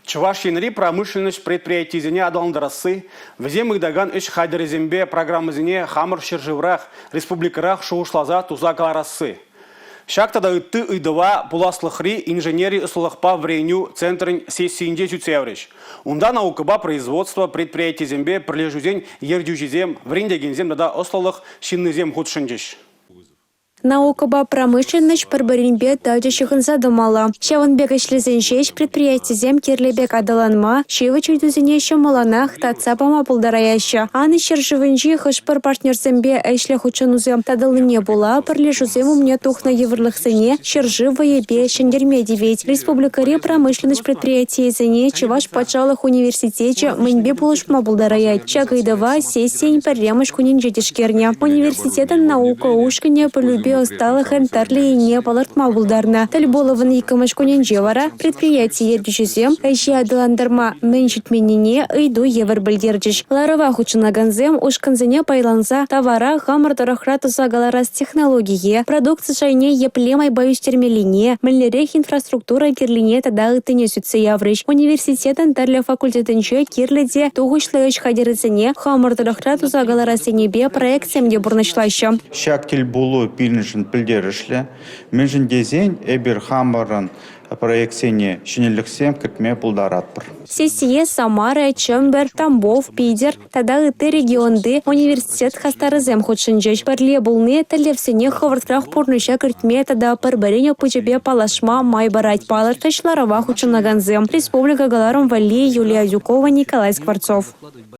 Чӑваш Енри промышленноҫ предприятийӗсене аталантарасси, вӗсем ыйтакан ӗҫ хатӗрӗсемпе программӑсене хамӑр ҫӗршыврах, республикӑрах шухӑшласа туса кӑларасси. Ҫак тата ытти ыйтӑва пуласлӑхри инженери ӑслӑлӑхпа вӗренӳ центрӗн сессийӗнче сӳтсе яврӗҫ. Унта наукӑпа производство предприятийӗсемпе пӗрлешӳсен ертӳҫисем, вӗрентекенсем тата ӑслӑлӑх ҫыннисем хутшӑнчӗҫ. Наукӑпа промышленноҫ пӗр-пӗринпе тачӑ ҫыхӑнса тӑмалла. Ҫавӑн пек ӗҫлесен ҫеҫ предприятисем кирлӗ пек аталанма, ҫивӗч ыйтусене ҫӑмӑллӑнах татса пама пултараяҫҫӗ. Анӑҫ ҫӗршывӗнчи хӑш-пӗр партнерсемпе ӗҫлӗ хутшӑнусем татӑлнине пула пӗрлешӳсем умне тухнӑ йывӑрлӑхсене ҫӗршыв вӑйӗпе ҫӗнтерме тивет. Республикӑри промышленноҫ предприятийӗсене Чӑваш патшалӑх университечӗ мӗнпе пулӑшма пултараять? Ҫак ыйтӑва сессийӗн пӗрремӗш кунӗнче тишкернӗ. Университетӑн наука ушкӑнӗ пӗлӳпе ӑсталӑхӑн тӗрлӗ енне палӑртма пултарнӑ. Тӗл пулӑвӑн иккӗмӗш кунӗнче вара предприяти ертӳҫисем ӗҫе аталантарма мӗн ҫитменнине ыйту евӗр пӗлтерчӗҫ. Ларӑва хутшӑнакансем ушкӑнсене пайланса тавара хамӑр тӑрӑхра туса кӑларас технологие, продукци шайне епле майпа ӳстермеллине, мӗнлерех инфраструктура кирлине тата ыттине сӳтсе яврӗҫ. Университетӑн тӗрлӗ факультетӗнче кирлӗ те тухӑҫлӑ ӗҫ хатӗрӗсене хамӑр тӑрӑхра туса кӑларас енӗпе проектсем те пурнӑҫлаҫҫӗ. Ҫак тӗл пулу пирӗншӗн пӗлтерӗшлӗ, мӗншӗн тесен эпир хамӑрӑн проектсене ҫӗнӗлӗхсем кӗртме пултаратпӑр. Сессие Самара, Чӗмпӗр, Тамбов, Питӗр тата ытти регионти университет хастарӗсем хутшӑнчӗҫ. Пӗрле пулни тӗллевсене хӑвӑртрах пурнӑҫа кӗртме тата пӗр-пӗрин опычӗпе паллашма май парать, палӑртрӗҫ ларӑва хутшӑнакансем. Республика кӑларӑм валли Юлия Адюкова, Николай Скворцов.